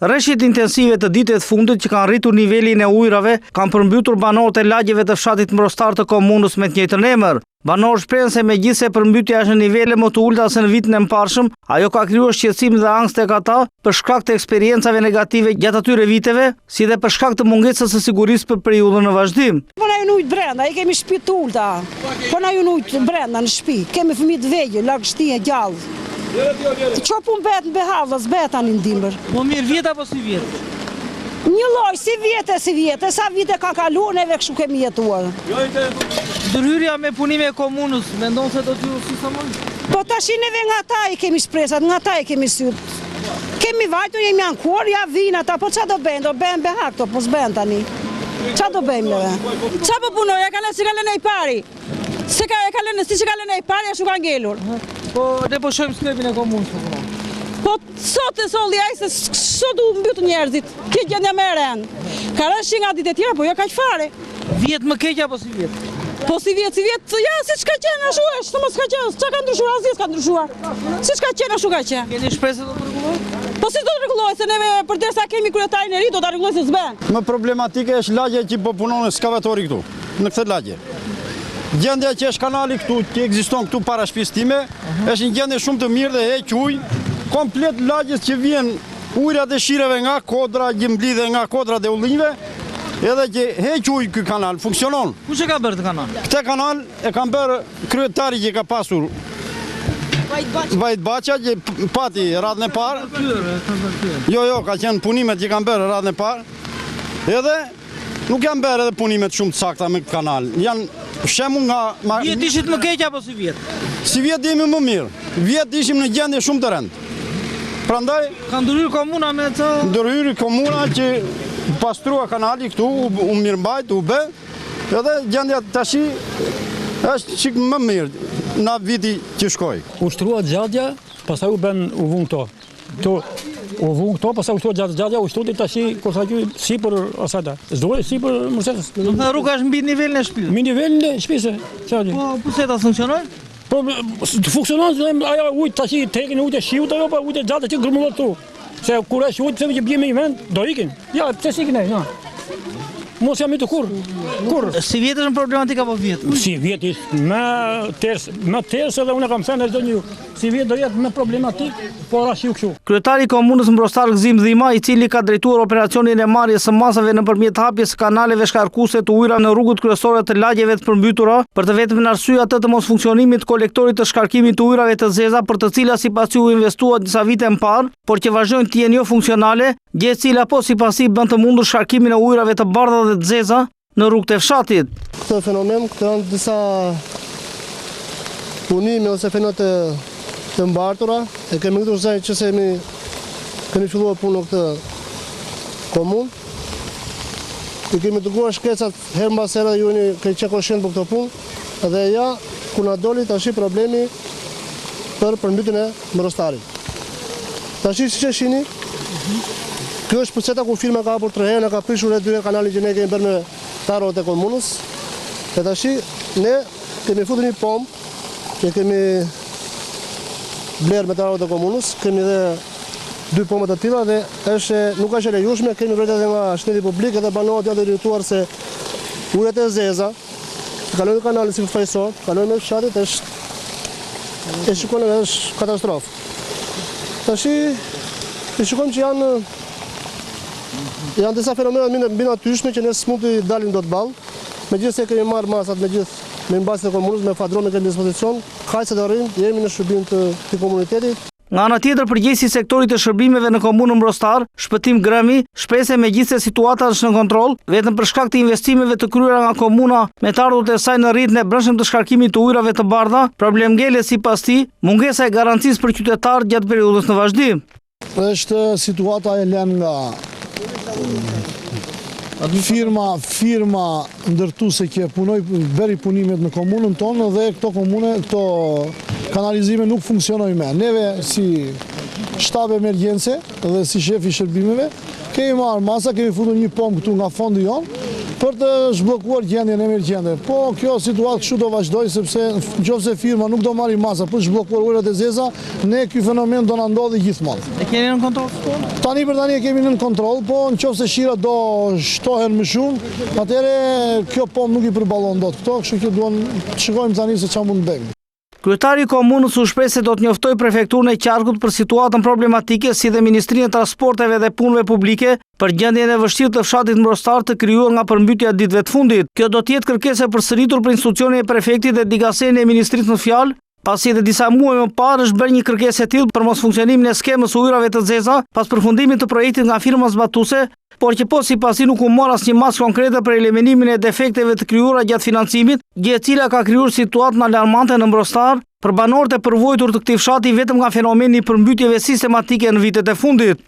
Reshjet intensive të ditëve të fundit që kanë rritur nivelin e ujërave kanë përmbytur banorët e lagjeve të fshatit Mbrostar të komunës me të njëjtën emër. Banorët shprehen se megjithëse përmbytja është në nivele më të ulëta se në vitin e mëparshëm, ajo ka krijuar shqetësim dhe ankth tek ata për shkak të eksperiencave negative gjatë atyre viteve, si dhe për shkak të mungesës së sigurisë për periudhën në vazhdim. Po na hyn ujt brenda, i kemi shtëpi të ulta. Po na hyn ujt brenda në shtëpi. Kemi fëmijë të vegjël, lagështi e gjallë. Ço punë bëhet në behar, s'bëhet tani në dimër. Po mirë vjet apo sivjet? Një lloj, si vjet e sivjet, e sa vite ka kaluar, neve kështu kemi jetuar. Ndërhyrja me punime e komunës, mendon se do t'ju sistemojë? Po tashi neve nga ta i kemi shpresat, nga ta i kemi sytë. Kemi vajtur, jemi ankuar, ja vijnë ata, po ça do bëjnë, do bëhen behar këto, po s'bëhen tani. Ça do bëjmë neve? Ça po punoj, e ka lënë, si ka lënë ai pari. Se ka, e ka lënë, si që ka lënë ai pari, ashtu ka ngelur. Po, ne po shohim sklepin e komunës, po punon. Po, sot e solli ai, se sot u mbytën njerëzit, kjo gjendja më e rëndë. Ka rënë shi nga ditë e tjera, po jo kaq fare. Vjet më keq apo sivjet? Po sivjet, sivjet, ja, siç ka qenë, ashtu është, se mos ka qenë, ça ka ndryshuar, asgjë s'ka ndryshuar. Siç ka qenë, ashtu ka qenë. Keni shpresë se do të rregullohet? Po si do të rregullohet, se neve përderisa kemi kryetarin e ri, do ta rregullojë se s'bën. Më problematike është lagja që po punon ekskavatori këtu, në këtë lagje. Gjendja që është kanali këtu, që ekziston këtu para shtëpisë time, është një gjendje shumë të mirë dhe heq ujë komplet lagjes që vjen ujërat e shirave nga kodra, që mblidhen nga kodrat e ullinjve, edhe që heq ujë ky kanal, funksionon. Kush e ka bërë këtë kanal? Këtë kanal e kanë bërë kryetari që ka pasur Vahit Baça që pati radhën e parë. Jo, jo, ka qenë punimet që kanë bërë radhën e parë. Edhe nuk janë bërë edhe punimet shumë të sakta me këtë kanal. Janë shembull nga... Vjet ishit më keq apo sivjet? Sivjet jemi më mirë. Vjet ishim në gjendje shumë të rëndë. Prandaj... Ka ndërhyrë komuna me të... Ndërhyri komuna që pastrua kanali këtu, u mirëmbajt, u bë, edhe gjendja tashi është çik më mirë nga viti që shkoi. U shtrua xhadeja, pastaj u bën u vunë këto. Këto u vunë këto, pastaj u shtrua xhade xhadeja, u shtrua tashi kur tha ky sipër asaj da. S'duhet sipër mërsetës. Do të thotë rruga është mbi nivelin e shtëpisë. Mbi nivelin e shtëpisë. Çfarë? Po puseta funksionojnë? Po të funksionon se ajo ujë tash i tekin ujë të shiut ajo po ujë të xhade që grumbullohet këtu. Se kur është ujë pse që bie në një vend, do ikin. Ja, pse s'ikin ai, ja. Mos jam i të kurrë. Kurrë. Sivjet është problematik apo vjet? Sivjet është më ters, më ters edhe unë kam thënë çdo një. Sivjet do jetë më problematik, por as ju kështu. Kryetari i komunës Mbrostar Gëzim Dhima, i cili ka drejtuar operacionin e marrjes së masave nëpërmjet hapjes së kanaleve shkarkuese të ujërave në rrugët kryesore të lagjeve të përmbytura, për të vetmen arsye atë të mosfunksionimit të kolektorit të shkarkimit të ujërave të zeza për të cilat sipas tij u investua disa vite më parë, por që vazhdojnë të jenë jofunksionale, gjë e cila po sipas tij bën të mundur shkarkimin e ujërave të bardha dhe të zeza në rrugët e fshatit. Këtë fenomen, këto janë disa punime ose fenomene të, të mbartura, e kemi ngritur zërin që se jemi, kemi filluar punë në këtë komunë. I kemi dërguar shkresat herë mbas here ju jeni keni qenë koshient për këto punë dhe ja ku na doli tashi problemi për përmbytjen e Mbrostarit. Tashi siç e shihni, kjo është puceta ku firma ka hapur tre herë, na ka prishur edhe dy herë kanalin që ne kemi bërë me të ardhurat e komunës. Dhe tashi ne kemi futur një pompë që kemi blerë me të ardhurat e komunës, kemi dhe dy pompa të tilla dhe është nuk është e lejushme, kemi vërejtje edhe nga shëndeti publik edhe banorët janë të irrituar se ujërat e zeza të kalojnë në kanalin sipërfaqësor, të kalojnë mes fshatit është e shikon edhe është katastrofë. Tashi i shikojmë që janë janë disa fenomene mbinatyrshme që ne s'mund t'i dalim dot ballë. Megjithëse kemi marrë masat me gjithë me mbasjet e komunës, me fadromë kemi dispozicion, kaq sa të arrijmë, jemi në shërbim të këtij komuniteti. Nga ana tjetër, përgjegjësi i sektorit të shërbimeve në komunën Mbrostar, Shpëtim Grëmi, shprehet se megjithëse situata është në kontroll, vetëm për shkak të investimeve të kryera nga komuna me të ardhurat e saj në rrjetin e brendshëm të shkarkimit të ujërave të bardha, problem ngelet sipas tij, mungesa e garancisë për qytetarët gjatë periudhës në vazhdim. Është situata e lënë nga firma firma ndërtuese që punoi bëri punimet në komunën tonë dhe këto komune, këto kanalizime nuk funksionojnë më. Neve si shtab emergjence dhe si shef i shërbimeve, kemi marrë masa, kemi futur një pompë këtu nga fondi jonë. Për të zhbllokuar gjendjen emergjente. Po kjo situatë kështu do vazhdojë sepse në qoftë se firma nuk do marri masa për të zhbllokuar ujërat e zeza, ne ky fenomen do na ndodhi gjithmonë. E keni nën kontroll situatën? Tani për tani e kemi nën kontroll, po në qoftë se shirat do shtohen më shumë, atëherë kjo pompë nuk i përballon dot këto, kështu që duan të shikojmë tani se çfarë mund të bëjmë. Kryetari i komunës u shpreh se do të njoftojë prefekturën e qarkut për situatën problematike si dhe Ministrinë e Transporteve dhe Punëve Publike për gjendjen e vështirë të fshatit Mbrostar të krijuar nga përmbytja e ditëve të fundit. Kjo do të jetë kërkesë e përsëritur për institucionin e prefektit dhe dikasterin e ministrisë në fjalë, pasi edhe disa muaj më parë është bërë një kërkesë e tillë për mosfunksionimin e skemës së ujërave të zeza pas përfundimit të projektit nga firma zbatuese, por që po sipas tij nuk u mor asnjë masë konkrete për eliminimin e defekteve të krijuara gjatë financimit, gjë e cila ka krijuar situatën alarmante në Mbrostar për banorët e përvuajtur të këtij fshati vetëm nga fenomeni i përmbytjeve sistematike në vitet e fundit.